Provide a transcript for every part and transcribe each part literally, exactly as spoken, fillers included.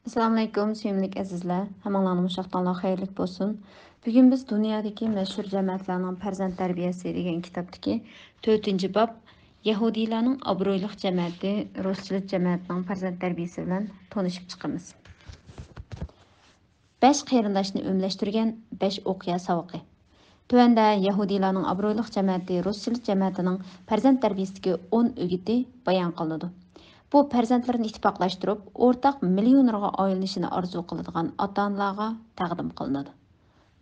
ئەسسالامۇئەلەيكۇم، سۆيۈملۈك ئەزىزلەر. ھەممىڭلارنىڭ مۇشۇ ۋاقتىڭلار خەيرلىك بولسۇن. بۈگۈن بىز دۇنيادىكى مەشھۇر جەمەتلەرنىڭ پەرزەنت تەربىيەسى دېگەن كىتابتىكى تۆتىنچى باب، يەھۇدىيلارنىڭ ئابرۇيلۇق جەمەتى، روسچىلد جەمەتىنىڭ پەرزەنت تەربىيەسى بىلەن تونۇشۇپ چىقىمىز. بەش قېرىنداشنى ئۆملەشتۈرگەن بەش ئوقيا ساۋىقى. تۆۋەندە يەھۇدىيلارنىڭ ئابرۇيلۇق جەمەتى روسچىلد جەمەتىنىڭ پەرزەنت تەربىيەسىدىكى ئون ئۆگىتى بايان قىلىنىدۇ. بۇ پەرزەنتلىرىنى ئىتتىپاقلاشتۇرۇپ، ئورتاق مىليونېرغا ئايلىنىشىنى ئارزۇ قىلىدىغان ئاتا-ئانىلارغا تەقدىم قىلىنىدۇ.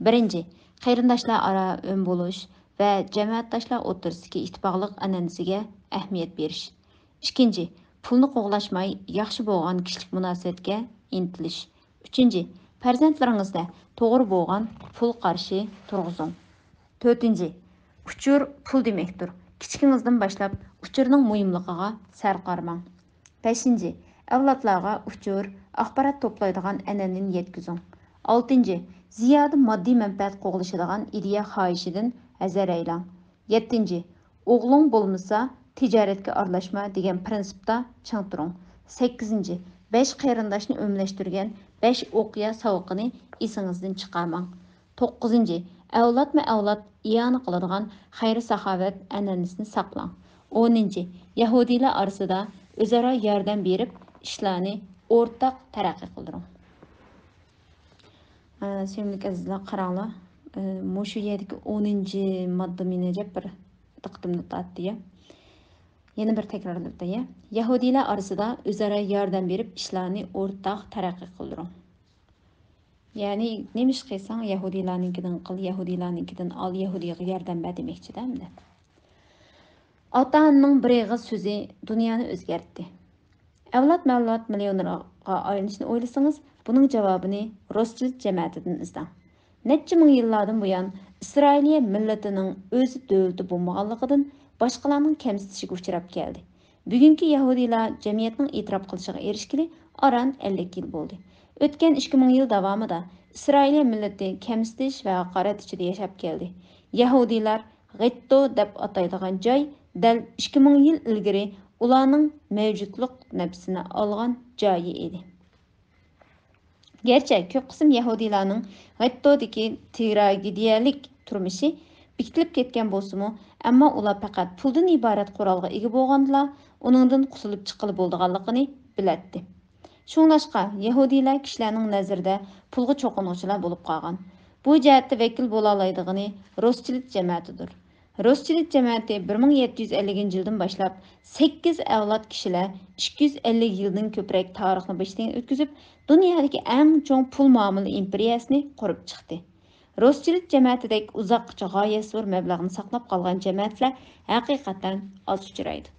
بىرىنچى، قېرىنداشلار ئارا ئۆم بولۇش ۋە جەمەتداشلار ئوتتۇرىسىدىكى ئىتتىپاقلىق ئەنئەنىسىگە ئەھمىيەت بېرىش. ئىككىنچى، پۇلنى قوغلاشماي، ياخشى بولغان كىشىلىك مۇناسىۋەتكە ئىنتىلىش. ئۈچىنچى، پەرزەنتلىرىڭىزدە توغرا بولغان پۇل قارىشى تۇرغۇزۇڭ. تۆتىنچى، ئۇچۇر پۇل دېمەكتۇر. كىچىكىڭىزدىن باشلاپ ئۇچۇرنىڭ مۇھىملىقىغا سەل قارىماڭ. بەشىنچى، ئەۋلادلارغا ئۇچۇر، ئاخبارات توپلايدىغان ئەنئەنىنى يەتكۈزۈڭ. ئالتىنچى، زىيادە ماددىي مەنپەئەت قوغلىشىدىغان ئىدىيە خاھىشىدىن ھەزەر ئەيلەڭ. يەتتىنچى، ئوغلۇڭ بولمىسا، تىجارەتكە ئارىلاشما دېگەن پىرىنسىپتا چىڭ تۇرۇڭ. سەككىزىنچى، بەش قېرىنداشنى ئۆملەشتۈرگەن بەش ئوقيا ساۋىقىنى ئېسىڭىزدىن چىقارماڭ. توققۇزىنچى، ئەۋلادمۇ ئەۋلاد ئىئانە قىلىدىغان خەير-ساخاۋەت ئەنئەنىسىنى ساقلاڭ. ئونىنچى، يەھۇدىيلار ئارىسىدا ئۆزئارا ياردەم بېرىپ، ئىشلارنى ئورتاق تەرەققىي قىلدۇرۇڭ. ئە، سۆيۈملۈك ئەزىزلەر، قاراڭلار. ئە، مۇشۇ يەردىكى ئونىنچى ماددا مېنى ئەجەب بىر دىققىتىمنى تارتتى، يا. يەنە بىر تەكرارلاپ ئۆتەي، يا. يەھۇدىيلار ئارىسىدا ئۆزئارا ياردەم بېرىپ، ئىشلارنى ئورتاق تەرەققىي قىلدۇرۇڭ. يەنى، نېمە ئىش قىلساڭ، يەھۇدىيلارنىڭكىدىن قىل، يەھۇدىيلارنىڭكىدىن ئال، يەھۇدىيغا ياردەم بەر دېمەكچىدە ئەمدى. ئاتا-ئانىنىڭ بىر ئېغىز سۆزى دۇنيانى ئۆزگەرتتى. ئەۋلادمۇ ئەۋلاد مىليونېرغا ئايلىنىشنى ئويلىسىڭىز، بۇنىڭ جاۋابىنى روسچىلد جەمەتىدىن ئىزدەڭ. نەچچە مىڭ يىللاردىن بۇيان ئىسرائىلىيە مىللىتىنىڭ ئۆز دۆلىتى بولمىغانلىقىدىن، باشقىلارنىڭ كەمسىتىشىگە ئۇچراپ كەلدى. بۈگۈنكى يەھۇدىيلار جەمئىيەتنىڭ ئېتىراپ قىلىشىغا ئېرىشكىلى ئاران ئەللىك يىل بولدى. ئۆتكەن ئىككى مىڭ يىل داۋامىدا ئىسرائىلىيە مىللىتى كەمسىتىش ۋە ھاقارەت ئىچىدە ياشاپ كەلدى. يەھۇدىيلار غېتتو دەپ ئاتايدىغان جاي دەل ئىككى مىڭ يىل ئىلگىرى ئۇلارنىڭ مەۋجۇتلۇق نەپسىنى ئالغان جايى ئىدى. گەرچە كۆپ قىسىم يەھۇدىيلارنىڭ غېتتودىكى تراگېدىيەلىك تۇرمۇشى بېكىتىلىپ كەتكەن بولسىمۇ، ئەمما ئۇلار پەقەت پۇلدىن ئىبارەت قورالغا ئىگە بولغاندىلا، ئۇنىڭدىن قۇتۇلۇپ چىققىلى بولىدىغانلىقىنى بىلەتتى. شۇڭلاشقا، يەھۇدىيلار كىشىلەرنىڭ نەزىرىدە پۇلغا چوقۇنغۇچىلار بولۇپ قالغان. بۇ جەھەتتە ۋەكىل بولالايدىغىنى روسچىلد جەمەتىدۇر. روسچىلد جەمەتى بىر مىڭ يەتتە يۈز ئەللىكىنچى يىلدىن باشلاپ، سەككىز ئەۋلاد كىشىلەر ئىككى يۈز ئەللىك يىلدىن كۆپرەك تارىخنى بېشىدىن ئۆتكۈزۈپ، دۇنيادىكى ئەڭ چوڭ پۇل مۇئامىلە ئىمپېرىيەسىنى قۇرۇپ چىقتى. روسچىلد جەمەتىدەك ئۇزاققىچە غايەت زور مەبلەغنى ساقلاپ قالغان جەمەتلەر ھەقىقەتەن ئاز ئۇچرايدۇ.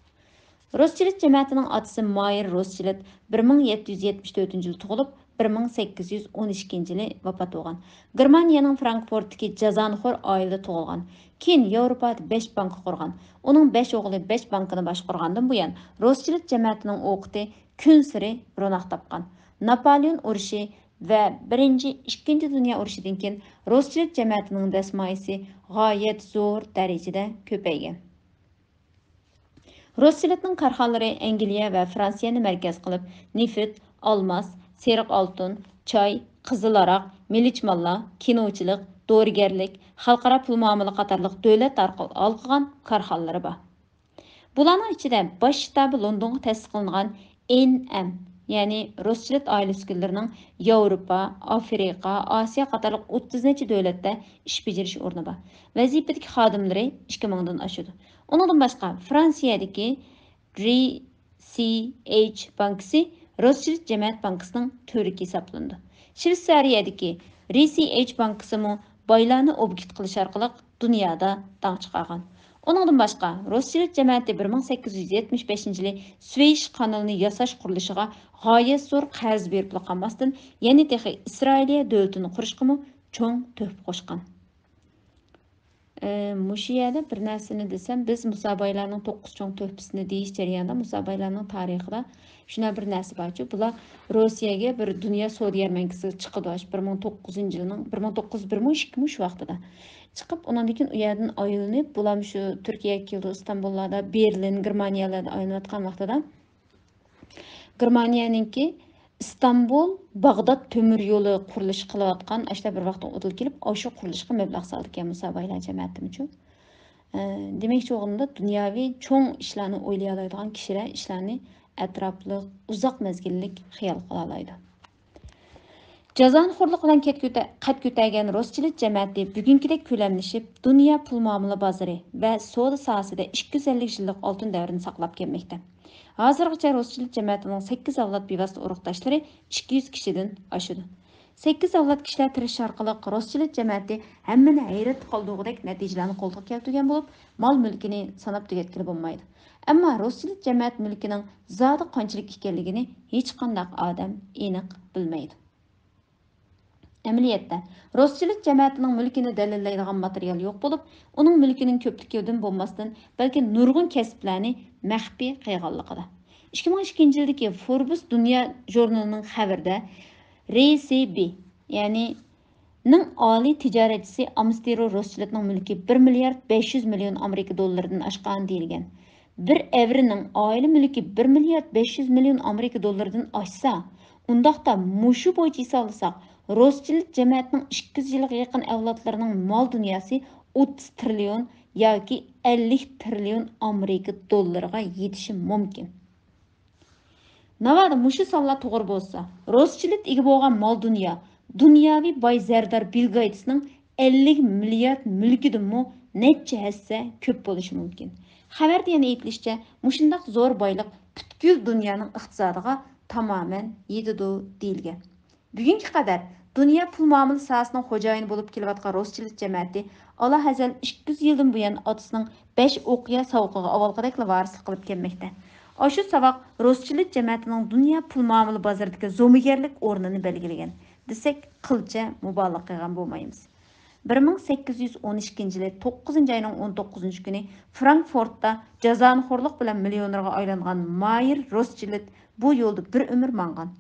روسچىلد جەمەتىنىڭ ئاتىسى مايېر روسچىلد بىر مىڭ يەتتە يۈز يەتمىش تۆتىنچى يىلى تۇغۇلۇپ، بىر مىڭ سەككىز يۈز ئون ئىككىنچى يىلى ۋاپات بولغان. گېرمانىيەنىڭ فرانكفورتتىكى جازانخور ئائىلىدە تۇغۇلغان. كېيىن ياۋروپادا بەش بانكا قۇرغان. ئۇنىڭ بەش ئوغلى بەش بانكىنى باشقۇرغاندىن بۇيان، روسچىلد جەمەتىنىڭ ئوقىتى كۈنسېرى روناق تاپقان. ناپالېئون ئۇرۇشى ۋە بىرىنچى، ئىككىنچى دۇنيا ئۇرۇشىدىن كېيىن روسچىلد جەمەتىنىڭ دەسمايىسى غايەت زور دەرىجىدە كۆپەيگەن. روسچىلدنىڭ كارخانىلىرى ئەنگلىيە ۋە فرانسىيەنى مەركەز قىلىپ، نېفىت، ئالماس، سېرىق ئالتۇن، چاي، قىزىل ھاراق، مىلىچ ماللار، كىنوچىلىق، دورىگەرلىك، خەلقئارا پۇل مۇئامىلە قاتارلىق دۆلەت ئارقىلىق ھالقىغان كارخانىلىرى بار. بۇلارنىڭ ئىچىدە باش شتابى لوندونغا تەسىس قىلىنغان ئېن ئەم، يەنى روسچىلد ئائىلە ئۆسكۈنلىرىنىڭ ياۋروپا، ئافرىقا، ئاسىيا قاتارلىق ئوتتۇز نەچچە دۆلەتتە ئىش بېجىرىش ئورنى بار. ۋەزىپىدىكى خادىملىرى ئىككى مىڭدىن ئاشىدۇ. ئۇنىڭدىن باشقا، فرانسىيەدىكى رى سى ئېيچ بانكىسى روسچىلد جەمەت بانكىسىنىڭ تۈۋرۈكى ھېسابلىنىدۇ. شۋېتسارىيەدىكى رى سى ئېيچ بانكىسىمۇ بايلارنى ئوبكىت قىلىش ئارقىلىق دۇنيادا داڭ چىقارغان. ئۇنىڭدىن باشقا، روسچىلد جەمەتى بىر مىڭ سەككىز يۈز يەتمىش بەشىنچى يىلى سۈۋەيش قانىلىنى ياساش قۇرۇلۇشىغا غايەت زور قەرز بېرىپلا قالماستىن، يەنە تېخى ئىسرائىلىيە دۆلىتىنى قۇرۇشقىمۇ چوڭ تۆھپە قوشقان. ئى، مۇشۇ يەردە بىر نەرسىنى دېسەم، بىز مۇسا بايلارنىڭ توققۇز چوڭ تۆھپىسىنى دېيىش جەريانىدا مۇسا بايلارنىڭ تارىخىدا شۇنداق بىر نەرسە بارچۇ، بۇلار روسىيەگە بىر دۇنيا سودا يەرمەنكىسىگە چىقىدۇ، بىر مىڭ توققۇز يۈزىنچى يىلنىڭ، بىر مىڭ توققۇز يۈز بىرمۇ ئىككىمۇ شۇ ۋاقتىدا چىقىپ، ئۇنىڭدىن كېيىن ئۇ يەردىن ئايلىنىپ، بۇلار شۇ تۈركىيەگە كېلىدۇ، ئىستانبۇللاردا، بېرلىن، گېرمانىيەلەردە ئايلىنىۋاتقان ۋاقتىدا، گېرمانىيەنىڭكى ئىستانبۇل، باغداد تۆمۈر يولى قۇرۇلۇشى قىلىۋاتقان، ئاشۇنداق بىر ۋاقىتتا ئۇدۇل كېلىپ، ئاشۇ قۇرۇلۇشقا مەبلەغ سالىدىكەن مۇسابايلار جەمەتىمۇچۇ. ئە، دېمەكچى بولغىنىمدا، دۇنياۋى چوڭ ئىشلارنى ئويلىيالايدىغان كىشىلەر ئىشلارنى ئەتراپلىق، ئۇزاق مەزگىللىك خىيال قىلالايدۇ. جازانىخورلۇق بىلەن كەت كۆتە-، قەد كۆتەرگەن روسچىلىت جەمەتى بۈگۈنكىدەك كۆلەملىشىپ، دۇنيا پۇل مۇئامىلە بازىرى ۋە سودا ساھەسىدە ئىككى يۈز ئەللىك يىللىق ئالتۇن دەۋرىنى ساقلاپ كەلمەكتە. ھازىرغىچە روسچىلىت جەمەتىنىڭ سەككىز ئەۋلاد بىۋاسىتە ئۇرۇقداشلىرى ئىككى يۈز كىشىدىن ئاشىدۇ. سەككىز ئەۋلاد كىشىلەر تىرىشىش ئارقىلىق روسچىلىت جەمەتى ھەممىنى ھەيرەتتە قالدۇرغۇدەك نەتىجىلەرنى قولغا كەلتۈرگەن بولۇپ، مال مۈلكىنى ساناپ تۈگەتكىلى بولمايدۇ. ئەمما روسچىلىت جەمەت مۈلكىنىڭ زادى قانچىلىك ئىكەنلىكىنى ھېچقانداق ئادەم ئېنىق بىلمەيدۇ. ئەمەلىيەتتە، روسچىلىت جەمەتىنىڭ مۈلكىنى دەلىللەيدىغان ماتېرىيال يوق بولۇپ، ئۇنىڭ مۈلكىنىڭ كۆپلۈكىدىن بولماستىن، بەلكى نۇرغۇن كەسىپلەرنى مەخپىي قىلغانلىقىدا. ئىككى مىڭ ئىككىنچى يىلدىكى فوربس دۇنيا ژۇرنىلىنىڭ خەۋىرىدە، رې سې بې، يەنى نىڭ ئالىي تىجارەتچىسى ئامستېرو روسچىلىتنىڭ مۈلكى بىر مىليارد بەش يۈز مىليون ئامېرىكا دوللىرىدىن ئاشقان دېيىلگەن. بىر ئەۋرىنىڭ ئائىلە مۈلكى بىر مىليارد بەش يۈز مىليون ئامېرىكا دوللىرىدىن ئاشسا، ئۇنداقتا مۇشۇ بويىچە ھېسابلىساق، روسچىلىت جەمەتىنىڭ ئىككى يۈز يىلغا يېقىن ئەۋلادلىرىنىڭ مال دۇنياسى ئوتتۇز تىرىليون ياكى ئەللىك تىرىليون ئامېرىكا دوللىرىغا يېتىشى مۇمكىن. ناۋادا مۇشۇ سانلار توغرا بولسا، روسچىلىت ئىگە بولغان مال دۇنيا دۇنياۋى باي زەردار بىل گېيتسنىڭ ئەللىك مىليارد مۈلكىدىنمۇ نەچچە ھەسسە كۆپ بولۇشى مۇمكىن. خەۋەردە يەنە ئېيتىلىشىچە، مۇشۇنداق زور بايلىق پۈتكۈل دۇنيانىڭ ئىقتىسادىغا تامامەن يېتىدۇ دېيىلگەن. بۈگۈنگە قەدەر دۇنيا پۇل مۇئامىلە ساھەسىنىڭ خوجايىنى بولۇپ كېلىۋاتقان روسچىلىت جەمەتى ئالاھەزەل ئىككى يۈز يىلدىن بۇيان ئاتىسىنىڭ بەش ئوقيا ساۋىقىغا ئاۋالغۇدەكلا ۋارىسلىق قىلىپ كەلمەكتە. ئاشۇ ساۋاق روسچىلىت جەمەتىنىڭ دۇنيا پۇل مۇئامىلە بازىرىدىكى زومىگەرلىك ئورنىنى بەلگىلىگەن دېسەك، قىلچە مۇبالىغە قىلغان بولمايمىز. بىر مىڭ سەككىز يۈز ئون ئىككىنچى يىلى توققۇزىنچى ئاينىڭ ئون توققۇزىنچى كۈنى فرانكفورتتا جازانىخورلۇق بىلەن مىليونېرغا ئايلانغان مايېر روسچىلىت بۇ يولدا بىر ئۆمۈر ماڭغان.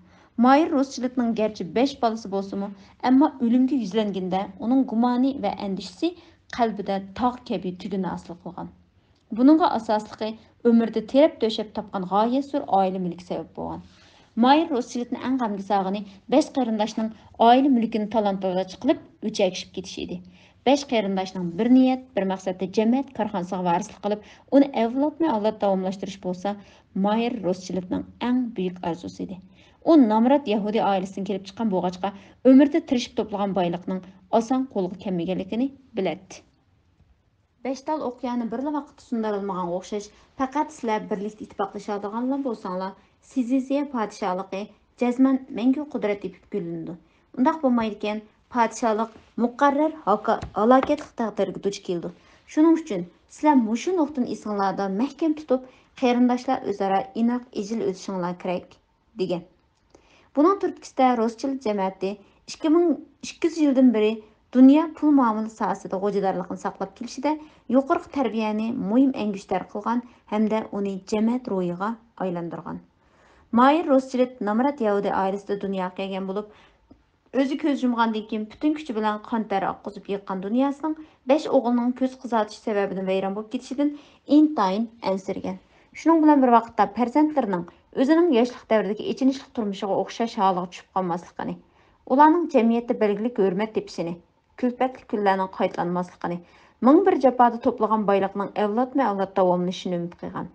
مايېر روسچىلىتنىڭ گەرچە بەش بالىسى بولسىمۇ، ئەمما ئۆلۈمگە يۈزلەنگىندە ئۇنىڭ گۇمانى ۋە ئەندىشىسى قەلبىدە تاغ كەبى تۈگۈن ھاسىل قىلغان. بۇنىڭغا ئاساسلىقى ئۆمرىدە تىرەپ تۆشەپ تاپقان غايەت زور ئائىلە مۈلكى سەۋەب بولغان. مايېر روسچىلىتنى ئەڭ غەمگە سالغىنى بەش قېرىنداشنىڭ ئائىلە مۈلكىنى تالان-تاراج قىلىپ ئۆچەگىشىپ كېتىشى ئىدى. بەش قېرىنداشنىڭ بىر نىيەت، بىر مەقسەتتە جەمئىيەت كارخانىسىغا ۋارىسلىق قىلىپ، ئۇنى ئەۋلادمۇ ئەۋلاد داۋاملاشتۇرۇش بولسا، مايېر روسچىلىتنىڭ ئەڭ بۈيۈك ئارزۇسى ئىدى. ئۇ نامرات يەھۇدىي ئائىلىسىدىن كېلىپ چىققان بولغاچقا، ئۆمرىدە تىرىشىپ توپلىغان بايلىقنىڭ ئاسان قولغا كەلمىگەنلىكىنى بىلەتتى. بەش تال ئوقيانى بىرلا ۋاقىتتا سۇندۇرالمىغانغا ئوخشاش، پەقەت سىلەر بىرلىكتە ئىتتىپاقلىشالىدىغانلا بولساڭلار، سىلېزىيە پادىشاھلىقى جەزمەن مەڭگۈ قۇدرەت تېپىپ گۈللىنىدۇ. ئۇنداق بولمايدىكەن، پادىشاھلىق مۇقەررەر ھاكا-، ھالاكەتلىك تەقدىرگە دۇچ كېلىدۇ. شۇنىڭ ئۈچۈن سىلەر مۇشۇ نۇقتىنى ئېسىڭلاردا مەھكەم تۇتۇپ، قېرىنداشلار ئۆزئارا ئىناق، ئىجىل ئۆتۈشۈڭلار كېرەك، دېگەن. بۇنىڭ تۈرتكىسىدە روسچىلىت جەمەتى ئىككى مىڭ ئىككى يۈز يىلدىن بېرى دۇنيا پۇل مۇئامىلە ساھەسىدە غوجىدارلىقىنى ساقلاپ كېلىشىدە يۇقىرىقى تەربىيەنى مۇھىم ئەڭگۈشتەر قىلغان ھەمدە ئۇنى جەمەت روھىغا ئايلاندۇرغان. مايېر روسچىلىت نامرات يەھۇدىي ئائىلىسىدە دۇنياغا كەلگەن بولۇپ، ئۆزى كۆز يۇمغاندىن كېيىن پۈتۈن كۈچى بىلەن قان تەر ئاققۇزۇپ يىغقان دۇنياسىنىڭ بەش ئوغلىنىڭ كۆز قىزارتىشى سەۋەبىدىن ۋەيران بولۇپ كېتىشىدىن ئىنتايىن ئەنسىرىگەن. شۇنىڭ بىلەن بىر ۋاقىتتا پەرزەنتلىرىنىڭ ئۆزىنىڭ ياشلىق دەۋرىدىكى ئېچىنىشلىق تۇرمۇشىغا ئوخشاش ھالىغا چۈشۈپ قالماسلىقىنى، ئۇلارنىڭ جەمئىيەتتە بەلگىلىك ھۆرمەت تېپىشىنى، كۈلپەتلىك كۈنلەرنىڭ قايتىلانماسلىقىنى، مىڭ بىر جاپادا توپلىغان بايلىقنىڭ ئەۋلادمۇ ئەۋلاد داۋاملىشىشىنى ئۈمىد قىلغان.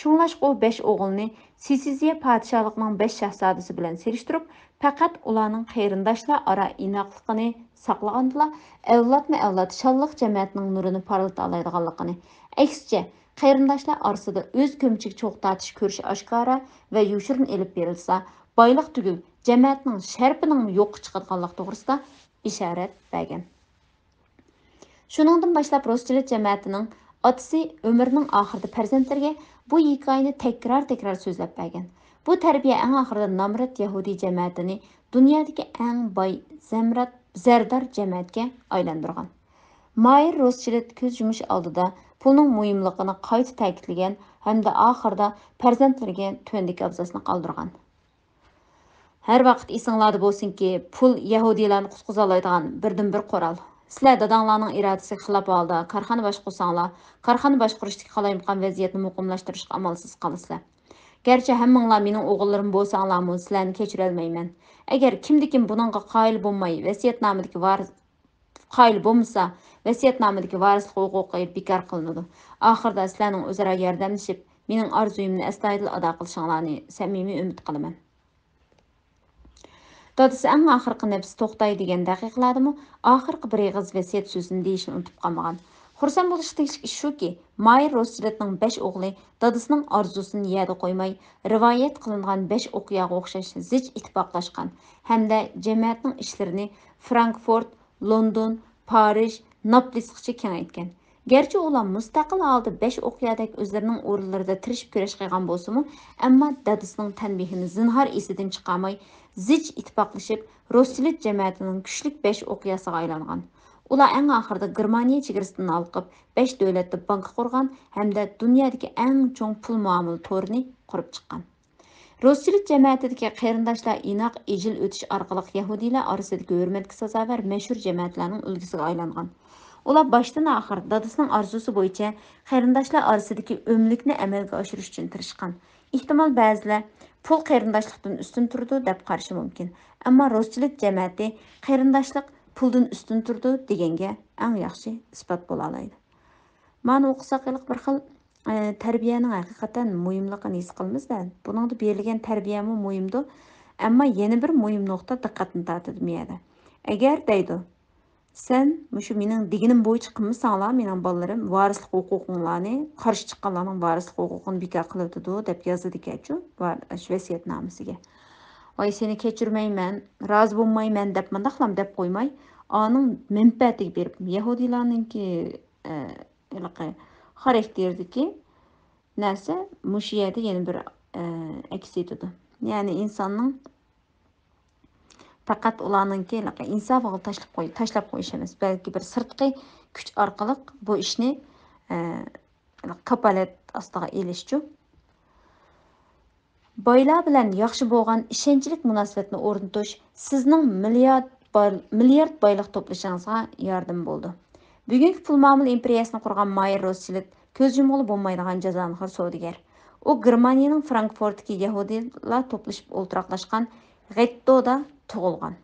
شۇڭلاشقا ئۇ بەش ئوغلىنى سىسىزىيە پادىشاھلىقىنىڭ بەش شاھزادىسى بىلەن سېلىشتۇرۇپ، پەقەت ئۇلارنىڭ قېرىنداشلار ئارا ئىناقلىقىنى ساقلىغاندىلا، ئەۋلادمۇ ئەۋلاد شانلىق جەمەتنىڭ نۇرىنى پارلىتالايدىغانلىقىنى، ئەكسىچە، قېرىنداشلار ئارىسىدا ئۆز كۆمىچىگە چوغ تارتىش كۈرىشى ئاشكارا ۋە يوشۇرۇن ئېلىپ بېرىلسا، بايلىق تۈگۈل، جەمەتنىڭ شەرىپىنىڭمۇ يوققا چىقىدىغانلىقى توغرىسىدا بېشارەت بەرگەن. شۇنىڭدىن باشلاپ روسچىلىت جەمەتىنىڭ ئاتىسى ئۆمرىنىڭ ئاخىرىدا پەرزەنتلىرىگە بۇ ھېكايىنى تەكرار-تەكرار سۆزلەپ بەرگەن. بۇ تەربىيە ئەڭ ئاخىرىدا نامرات يەھۇدىي جەمەتىنى دۇنيادىكى ئەڭ باي، زەمرات، زەردار جەمەتكە ئايلاندۇرغان. مايېر روسچىلىت كۆز يۇمۇش ئالدىدا پۇلنىڭ مۇھىملىقىنى قايتا تەكىتلىگەن ھەمدە ئاخىرىدا پەرزەنتلىرىگە تۆۋەندىكى ئابزاسنى قالدۇرغان. ھەر ۋاقىت ئېسىڭلاردا بولسۇنكى، پۇل يەھۇدىيلارنى قۇتقۇزالايدىغان بىردىنبىر قورال. سىلەر داداڭلارنىڭ ئىرادىسىگە خىلاپ ھالدا كارخانا باشقۇرساڭلار، كارخانا باشقۇرۇشتىكى قالايمىقان ۋەزىيەتنى مۇقىملاشتۇرۇشقا ئامالسىز قالىسىلەر. گەرچە ھەممىڭلار مېنىڭ ئوغۇللىرىم بولساڭلارمۇ، سىلەرنى كەچۈرەلمەيمەن. ئەگەر كىمدىكىم بۇنىڭغا قايىل بولماي، ۋەسىيەتنامىدىكى ۋارىس، قايىل بولمىسا، ۋەسىيەتنامىدىكى ۋارىسلىق ھوقۇقى بىكار قىلىنىدۇ. ئاخىرىدا سىلەرنىڭ ئۆزئارا ياردەملىشىپ، مېنىڭ ئارزۇيۇمنى ئەستايىدىل ئادا قىلىشىڭلارنى سەمىمىي ئۈمىد قىلىمەن. دادىسى ئەڭ ئاخىرقى نەپىسى توختاي دېگەن دەقىقىلەردىمۇ ئاخىرقى بىر ئېغىز ۋەسىيەت سۆزىنى دېيىشنى ئۇنتۇپ قالمىغان. خۇرسەن بولۇشقا تېگىشلىك ئىش شۇكى، مايېر روسچىلىتنىڭ بەش ئوغلى دادىسىنىڭ ئارزۇسىنى يەردە قويماي، رىۋايەت قىلىنغان بەش ئوقياغا ئوخشاش زىچ ئىتتىپاقلاشقان ھەمدە جەمەتنىڭ ئىشلىرىنى فرانكفورت، لوندون، پارىژ، ناپلىسقىچە كېڭەيتكەن. گەرچە ئۇلار مۇستەقىل ھالدا بەش ئوقيادەك ئۆزلىرىنىڭ ئورۇنلىرىدا تىرىشىپ كۈرەش قىلغان بولسىمۇ، ئەمما دادىسىنىڭ تەنبىھىنى زىنھار ئېسىدىن چىقارماي، زىچ ئىتتىپاقلىشىپ، روسچىلىت جەمەتىنىڭ كۈچلۈك بەش ئوقياسىغا ئايلانغان. ئۇلار ئەڭ ئاخىرىدا گېرمانىيە چېگرىسىدىن ھالقىپ، بەش دۆلەتتە بانكا قۇرغان ھەمدە دۇنيادىكى ئەڭ چوڭ پۇل مۇئامىلە تورىنى قۇرۇپ چىققان. روسچىلىت جەمەتىدىكى قېرىنداشلار ئىناق، ئىجىل ئۆتۈش ئارقىلىق يەھۇدىيلار ئارىسىدىكى ھۆرمەتكە سازاۋەر مەشھۇر جەمەتلەرنىڭ ئۈلگىسىگە ئايلانغان. ئۇلار باشتىن ئاخىر دادىسىنىڭ ئارزۇسى بويىچە قېرىنداشلار ئارىسىدىكى ئۆملۈكنى ئەمەلگە ئاشۇرۇش ئۈچۈن تىرىشقان. ئېھتىمال بەزىلەر پۇل قېرىنداشلىقتىن ئۈستۈن تۇرىدۇ دەپ قارىشى مۇمكىن. ئەمما روسچىلىت جەمەتى قېرىنداشلىق پۇلدىن ئۈستۈن تۇرىدۇ دېگەنگە ئەڭ ياخشى ئىسپات بولالايدۇ. مانا ئوقۇساق ھېلىقى بىر خىل، ئە، تەربىيەنىڭ ھەقىقەتەن مۇھىملىقىنى ھېس قىلىمىز-دە. بۇنىڭدا بېرىلگەن تەربىيەمۇ مۇھىمدۇر. ئەمما يەنە بىر مۇھىم نۇقتا دىققەتنى تارتىدۇ بۇ يەردە. ئەگەر دەيدۇ، سەن مۇشۇ مېنىڭ دېگىنىم بويىچە قىلمىساڭلار، مېنىڭ بالىلىرىم ۋارىسلىق ھوقۇقۇڭلارنى، قارشى چىققانلارنىڭ ۋارىسلىق ھوقۇقىنى بىكار قىلىۋېتىدۇ، دەپ يازىدىكەنچۇ ۋە-، شۇ ۋەسىيەتنامىسىگە. ۋاي، سېنى كەچۈرمەيمەن، رازى بولمايمەن دەپ مۇنداقلام دەپ قويماي، ئانىڭ مەنپەئەتىگە بېرىپ، يەھۇدىيلارنىڭكى ئە، ھېلىقى خاراكتېردىكى نەرسە مۇشۇ يەردە يەنە بىر، ئە، ئەكس ئېتىدۇ. يەنى ئىنساننىڭ پەقەت ئۇلارنىڭكى ھېلىقى ئىنسابىغا تاشلاپ قوي-، تاشلاپ قويۇش ئەمەس، بەلكى بىر سىرتقى كۈچ ئارقىلىق بۇ ئىشنى، ئە، كاپالەت ئاستىغا ئېلىشچۇ. بايلار بىلەن ياخشى بولغان ئىشەنچلىك مۇناسىۋەتنى ئورنىتىش سىزنىڭ مىليارد بار-، مىليارد بايلىق توپلىشىڭىزغا ياردىمى بولىدۇ. بۈگۈنكى پۇل مۇئامىلە ئىمپېرىيەسىنى قۇرغان مايېر روسچىلىت كۆز يۇمغىلى بولمايدىغان جازانىخور سودىگەر. ئۇ گېرمانىيەنىڭ فرانكفورتتىكى يەھۇدىيلار توپلىشىپ ئولتۇراقلاشقان غېتتودا تۇغۇلغان.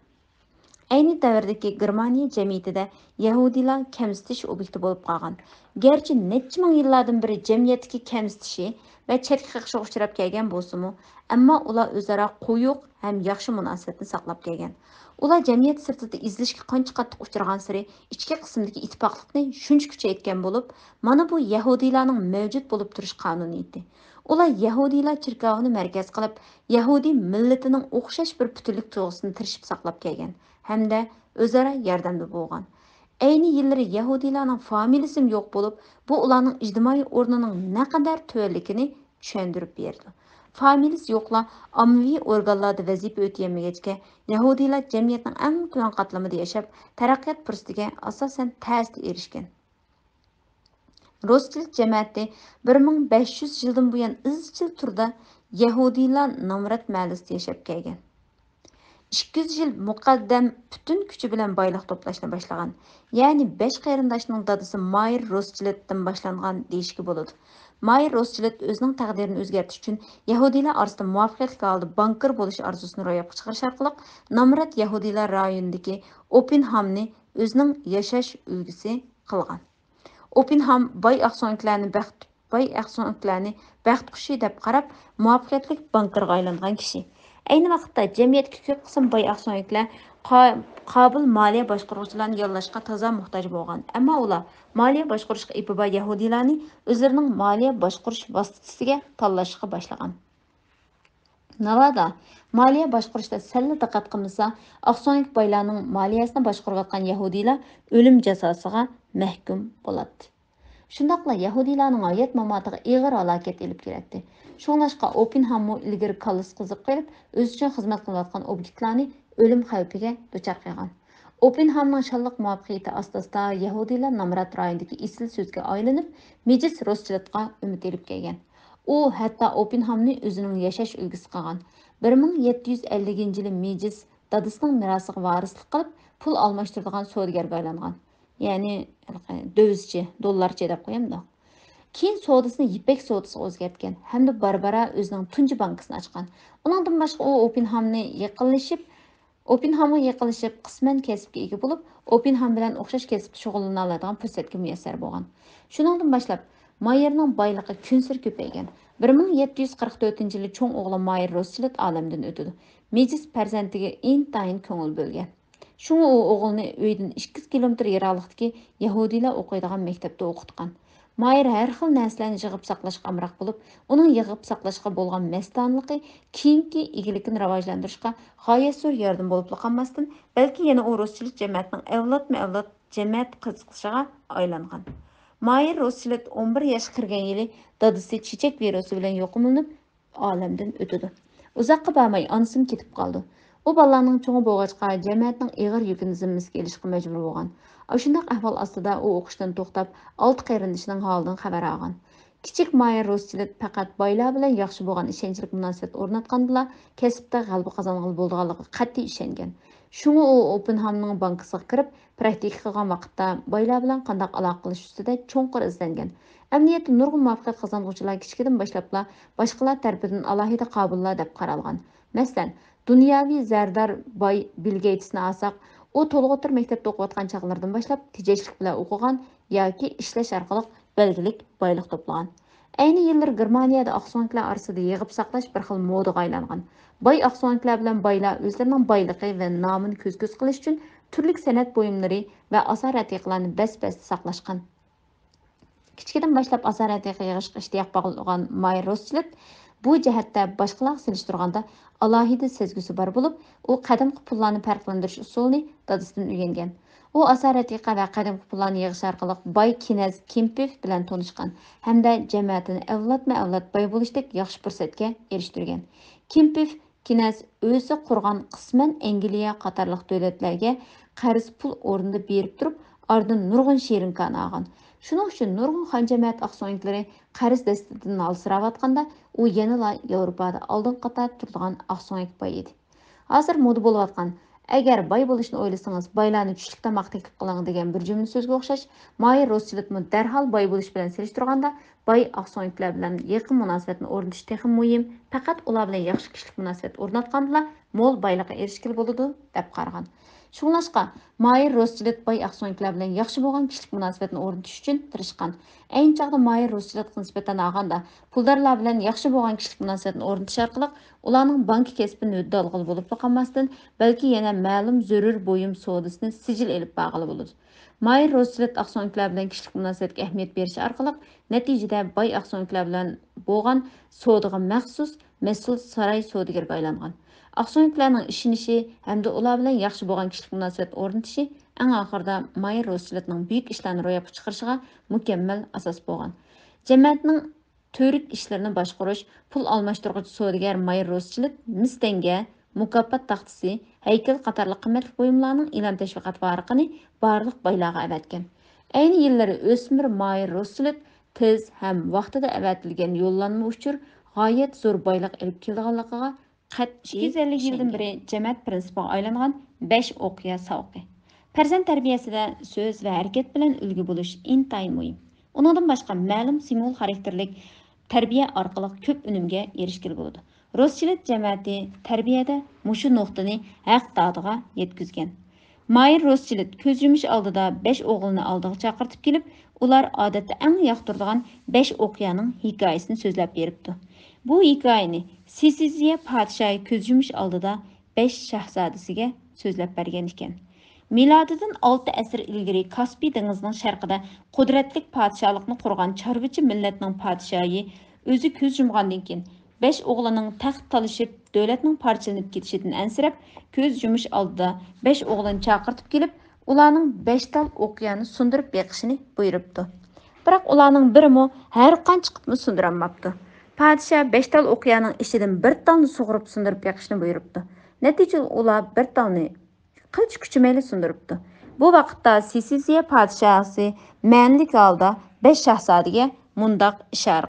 ئەينى دەۋردىكى گېرمانىيە جەمئىيىتىدە يەھۇدىيلار كەمسىتىش ئوبيېكتى بولۇپ قالغان. گەرچە نەچچە مىڭ يىللاردىن بېرى جەمئىيەتتىكى كەمسىتىشى ۋە چەتكە قېقىشىغا ئۇچراپ كەلگەن بولسىمۇ، ئەمما ئۇلار ئۆزئارا قويۇق ھەم ياخشى مۇناسىۋەتنى ساقلاپ كەلگەن. ئۇلار جەمئىيەت سىرتىدا ئېزىلىشكە قانچە قاتتىق ئۇچرىغانسېرى ئىچكى قىسىمدىكى ئىتتىپاقلىقنى شۇنچە كۈچەيتكەن بولۇپ، مانا بۇ يەھۇدىيلارنىڭ مەۋجۇت بولۇپ تۇرۇش قانۇنىيىتى. ئۇلار يەھۇدىيلار چېركاۋىنى مەركەز قىلىپ، يەھۇدىي مىللىتىنىڭ ئوخشاش بىر پۈتۈنلۈك تۇيغۇسىنى تىرىشىپ ساقلاپ كەلگەن ھەمدە ئۆزئارا ياردەمدە بولغان. ئەينى يىللىرى يەھۇدىيلارنىڭ فامىلىسىمۇ يوق بولۇپ، بۇ ئۇلارنىڭ ئىجتىمائىي ئورنىنىڭ نەقەدەر تۆۋەنلىكىنى چۈشەندۈرۈپ بېرىدۇ. فامىلىسى يوقلار ئاممىۋى ئورگانلاردا ۋەزىپە ئۆتىيەلمىگەچكە، يەھۇدىيلار جەمئىيەتنىڭ ئەڭ تۆۋەن قاتلىمىدا ياشاپ، تەرەققىيات پۇرسىتىگە ئاساسەن تەستە ئېرىشكەن. روسچىلىت جەمەتى بىر مىڭ بەش يۈز يىلدىن بۇيان ئىزچىل تۈردە يەھۇدىيلار نامرات مەھەللىسىدە ياشاپ كەلگەن. ئىككى يۈز يىل مۇقەددەم پۈتۈن كۈچى بىلەن بايلىق توپلاشنى باشلىغان. يەنى بەش قېرىنداشنىڭ دادىسى مايېر روسچىلىتتىن باشلانغان دېيىشكە بولىدۇ. مايېر روسچىلىت ئۆزىنىڭ تەقدىرىنى ئۆزگەرتىش ئۈچۈن يەھۇدىيلار ئارىسىدا مۇۋەپپەقىيەتلىك ھالدا بانكىر بولۇش ئارزۇسىنى روياپقا چىقىرىش ئارقىلىق نامرات يەھۇدىيلار رايونىدىكى ئوپپېنھامنى ئۆزىنىڭ ياشاش ئۈلگىسى قىلغان. ئوپپېنھام باي ئاقسۆڭەكلەرنى بەخت، باي ئاقسۆڭەكلەرنى بەخت قۇشى دەپ قاراپ، مۇۋەپپەقىيەتلىك بانكىرغا ئايلانغان كىشى. ئەينى ۋاقىتتا جەمئىيەتتىكى كۆپ قىسىم باي ئاقسۆڭەكلەر قا-، قابىل مالىيە باشقۇرغۇچىلارنى ياللاشقا تازا موھتاج بولغان. ئەمما ئۇلار مالىيە باشقۇرۇشقا ئېپى بار يەھۇدىيلارنى ئۆزلىرىنىڭ مالىيە باشقۇرۇش ۋاسىتىسىگە تاللاشقا باشلىغان. ناۋادا مالىيە باشقۇرۇشتا سەللا دىققەت قىلمىسا، ئاقسۆڭەك بايلارنىڭ مالىيەسىنى باشقۇرۇۋاتقان يەھۇدىيلار ئۆلۈم جازاسىغا مەھكۇم بولاتتى. شۇنداقلا يەھۇدىيلارنىڭ ھايات-ماماتىغا ئېغىر ھالاكەت ئېلىپ كېلەتتى. شۇڭلاشقا ئوپپېنھاممۇ ئىلگىرى كاللىسى قىزىقىپ قېلىپ، ئۆزى ئۈچۈن خىزمەت قىلىۋاتقان ئوبيېكتلارنى ئۆلۈم خەۋپىگە دۇچار قىلغان. ئوپپېنھامنىڭ شانلىق مۇۋەپپەقىيىتى ئاستا-ئاستا يەھۇدىيلار نامرات رايونىدىكى ئېسىل سۆزگە ئايلىنىپ، مىجىس روسچىلىتقا ئۈمىد ئېلىپ كەلگەن. ئۇ ھەتتا ئوپپېنھامنى ئۆزىنىڭ ياشاش ئۈلگىسى قىلغان. بىر مىڭ يەتتە يۈز ئەللىكىنچى يىلى مىجىس دادىسىنىڭ مىراسىغا ۋارىسلىق قىلىپ، پۇل ئالماشتۇرىدىغان سودىگەرگە ئايلانغان. يەنى، ھېلىقى دۆۋىزچى، دوللارچى دەپ قويامدۇ. كېيىن سودىسىنى يىپەك سودىسىغا ئۆزگەرتكەن ھەمدە بارا-بارا ئۆزىنىڭ تۇنجى بانكىسىنى ئاچقان. ئۇنىڭدىن باشقا ئۇ ئوپپېنھامنى يېقىنلىشىپ، ئوپپېنھامغا يېقىنلىشىپ، قىسمەن كەسىپكە ئىگە بولۇپ، ئوپپېنھام بىلەن ئوخشاش كەسىپتە شۇغۇللىنالايدىغان پۇرسەتكە مۇيەسسەر بولغان. شۇنىڭدىن باشلاپ، مايېرنىڭ بايلىقى كۈنسېرى كۆپەيگەن. بىر مىڭ يەتتە يۈز قىرىق تۆتىنچى يىلى چوڭ ئوغلى مايېر روسچىلد ئالەمدىن ئۆتىدۇ. مىجىز پەرزەنتىگە ئىنتايىن كۆڭۈل بۆلگەن. شۇڭا ئۇ ئوغلىنى ئۆيدىن ئىككى يۈز كىلومېتىر يىراقلىقتىكى يەھۇدىيلار ئوقۇيدىغان مەكتەپتە ئوقۇتقان. مايېر ھەر خىل نەرسىلەرنى يىغىپ ساقلاشقا ئامراق بولۇپ، ئۇنىڭ يىغىپ ساقلاشقا بولغان مەستانىلىقى كېيىنكى ئىگىلىكىنى راۋاجلاندۇرۇشقا غايەت زور ياردىمى بولۇپلا قالماستىن، بەلكى يەنە ئۇ روسچىلد جەمەتنىڭ ئەۋلادمۇ ئەۋلاد جەمەت قىزىقىشىغا ئايلانغان. مايېر روسچىلد ئون بىر ياشقا كىرگەن يىلى دادىسى چېچەك ۋىرۇسى بىلەن يۇقۇملىنىپ، ئالەمدىن ئۆتىدۇ. ئۇزاققا بارماي ئانىسىمۇ كېتىپ قالىدۇ. ئۇ بالىلارنىڭ چوڭى بولغاچقا، جەمەتنىڭ ئېغىر يۈكىنى زىممىسىگە ئېلىشقا مەجبۇر بولغان. ئاشۇنداق ئەھۋال ئاستىدا ئۇ ئوقۇشتىن توختاپ، ئالتە قېرىندىشىنىڭ ھالىدىن خەۋەر ئالغان. كىچىك مايېر روسچىلد پەقەت بايلار بىلەن ياخشى بولغان ئىشەنچلىك مۇناسىۋەت ئورناتقاندىلا، كەسىپتە غەلىبە قازانغىلى بولىدىغانلىقىغا قەتئىي ئىشەنگەن. شۇڭا ئۇ ئوپپېنھامنىڭ بانكىسىغا كىرىپ، پراكتىكا قىلغان ۋاقىتتا بايلار بىلەن قانداق ئالاقە قىلىش ئۈستىدە چوڭقۇر ئىزدەنگەن. ئەمەلىيەتتە نۇرغۇن مۇۋەپپەقىيەت قازانغۇچىلار كىچىكىدىن باشلاپلا باشقىلار تەرىپىدىن ئالاھىدە قابىللار دەپ قارالغان. مەسىلەن، دۇنياۋى زەردار باي بىل گېيتسنى ئالساق، ئۇ تولۇق ئوتتۇرا مەكتەپتە ئوقۇۋاتقان چاغلىرىدىن باشلاپ تېجەشلىك بىلەن ئوقۇغان ياكى ئىشلەش ئارقىلىق بەلگىلىك بايلىق توپلىغان. ئەينى يىللىرى گېرمانىيەدە ئاقسۆڭەكلەر ئارىسىدا يىغىپ ساقلاش بىر خىل مودىغا ئايلانغان. باي ئاقسۆڭەكلەر بىلەن بايلار ئۆزلىرىنىڭ بايلىقى ۋە نامىنى كۆز-كۆز قىلىش ئۈچۈن تۈرلۈك سەنئەت بۇيۇملىرى ۋە ئاسارئەتىقىلەرنى بەس-بەستە ساقلاشقان. كىچىكىدىن باشلاپ ئاسارئەتىقە يىغىشقا ئىشتىياق باغلىغان مايېر روسچىلد بۇ جەھەتتە باشقىلارغا سېلىشتۇرغاندا ئالاھىدە سەزگۈسى بار بولۇپ، ئۇ قەدىمكى پۇللارنى پەرقلەندۈرۈش ئۇسۇلىنى دادىسىدىن ئۆگەنگەن. ئۇ ئاسارئەتىقە ۋە قەدىمكى پۇللارنى يىغىش ئارقىلىق باي كىنەز كىمپىف بىلەن تونۇشقان ھەمدە جەمەتىنى ئەۋلادمۇ ئەۋلاد باي بولۇشتەك ياخشى پۇرسەتكە ئېرىشتۈرگەن. كىمپىف كىنەز ئۆزى قۇرغان قىسمەن ئەنگلىيە قاتارلىق دۆلەتلەرگە قەرز پۇل ئورنىدا بېرىپ تۇرۇپ، ئارىدىن نۇرغۇن شېرىن كان ئالغان. شۇنىڭ ئۈچۈن نۇرغۇن خان جەمەت ئاقسۆڭەكلىرى قەرز دەستىدىن ھالسىراۋاتقاندا، ئۇ يەنىلا ياۋروپادا ئالدىنقى قاتاردا تۇرىدىغان ئاقسۆڭەك باي ئىدى. ھازىر مودا بولۇۋاتقان، «ئەگەر باي بولۇشنى ئويلىسىڭىز، بايلارنى چۈشلۈك تاماق تەكلىپ قىلىڭ» دېگەن بىر جۈملە سۆزگە ئوخشاش، مايېر روسچىلدمۇ دەرھال باي بولۇش بىلەن سېلىشتۇرغاندا، باي ئاقسۆڭەكلەر بىلەن يېقىن مۇناسىۋەتنى ئورنىتىش تېخىمۇ مۇھىم، پەقەت ئۇلار بىلەن ياخشى كىشىلىك مۇناسىۋەت ئورناتقاندىلا، مول بايلىققا ئېرىشكىلى بولىدۇ، دەپ قارىغان. شۇڭلاشقا، مايېر روسچىلد باي ئاقسۆڭەكلەر بىلەن ياخشى بولغان كىشىلىك مۇناسىۋەتنى ئورنىتىش ئۈچۈن تىرىشقان. ئەينى چاغدا مايېر روسچىلدقا نىسبەتەن ئالغاندا، پۇلدارلار بىلەن ياخشى بولغان كىشىلىك مۇناسىۋەتنى ئورنىتىش ئارقىلىق ئۇلارنىڭ بانكا كەسپىنى ھۆددە ئالغىلى بولۇپلا قالماستىن، بەلكى يەنە مەلۇم زۆرۈر بۇيۇم سودىسىنى سىجىل ئېلىپ بارغىلى بولىدۇ. مايېر روسچىلد ئاقسۆڭەكلەر بىلەن كىشىلىك مۇناسىۋەتكە ئەھمىيەت بېرىش ئارقىلىق، نەتىجىدە باي ئاقسۆڭەكلەر بىلەن بولغان سودىغا مەخسۇس مەسئۇل ساراي سودىگىرىگە ئايلانغان. ئاقسۆڭەكلەرنىڭ ئىشىنىشى ھەمدە ئۇلار بىلەن ياخشى بولغان كىشىلىك مۇناسىۋەت ئورنىتىشى ئەڭ ئاخىرىدا مايېر روسچىلدنىڭ بۈيۈك ئىشلارنى روياپقا چىقىرىشىغا مۇكەممەل ئاساس بولغان. جەمەتنىڭ تۈۋرۈك ئىشلىرىنى باشقۇرۇش، پۇل ئالماشتۇرغۇچى سودىگەر مايېر روسچىلد مىس تەڭگە، مۇكاپات تاختىسى، ھەيكەل قاتارلىق قىممەتلىك بۇيۇملارنىڭ ئېلان تەشۋىقات ۋارىقىنى بارلىق بايلارغا ئەۋەتكەن. ئەينى يىللىرى ئۆسمۈر مايېر روسچىلد تېز ھەم ۋاقتىدا ئەۋەتىلگەن يوللانما ئۇچۇر غايەت زور بايلىق ئېلىپ كېلىدىغانلىقىغا قەتئىي ئىككى يۈز ئەللىك يىلدىن بېرى جەمەت پىرىنسىپىغا ئايلانغان بەش ئوقيا ساۋىقى. پەرزەنت تەربىيەسىدە سۆز ۋە ھەرىكەت بىلەن ئۈلگە بولۇش ئىنتايىن مۇھىم. ئۇنىڭدىن باشقا، مەلۇم سىمۋول خاراكتېرلىك تەربىيە ئارقىلىق كۆپ ئۈنۈمگە ئېرىشكىلى بولىدۇ. روسچىلد جەمەتى تەربىيەدە مۇشۇ نۇقتىنى ھەق دادىغا يەتكۈزگەن. مايېر روسچىلد كۆز يۇمۇش ئالدىدا بەش ئوغلىنى ئالدىغا چاقىرتىپ كېلىپ، ئۇلار ئادەتتە ئەڭ ياقتۇرىدىغان بەش ئوقيانىڭ ھېكايىسىنى سۆزلەپ بېرىپتۇ. بۇ ھېكايىنى سىسىزىيە پادىشاھى كۆز يۇمۇش ئالدىدا بەش شاھزادىسىگە سۆزلەپ بەرگەن ئىكەن. مىلادىدىن ئالتە ئەسىر ئىلگىرى كاسپىي دېڭىزىنىڭ شەرقىدە قۇدرەتلىك پادىشاھلىقنى قۇرغان چارۋىچى مىللەتنىڭ پادىشاھى ئۆزى كۆز يۇمغاندىن كېيىن، بەش ئوغلىنىڭ تەخت تالىشىپ، دۆلەتنىڭ پارچىلىنىپ كېتىشىدىن ئەنسىرەپ، كۆز يۇمۇش ئالدىدا بەش ئوغلىنى چاقىرتىپ كېلىپ، ئۇلارنىڭ بەش تال ئوقيانى سۇندۇرۇپ بېقىشىنى بۇيرۇپتۇ. بىراق ئۇلارنىڭ بىرىمۇ ھەر قانچە قېتىممۇ سۇندۇرالماپتۇ. پادىشاھ بەش تال ئوقيانىڭ ئىچىدىن بىر تالنى سۇغۇرۇپ سۇندۇرۇپ بېقىشنى بۇيرۇپتۇ. نەتىجىدە ئۇلار بىر تالنى قىلچە كۈچىمەيلا سۇندۇرۇپتۇ. بۇ ۋاقىتتا سىسىزىيە پادىشاھى مەنىلىك ھالدا بەش شاھزادىگە مۇنداق ئىشارە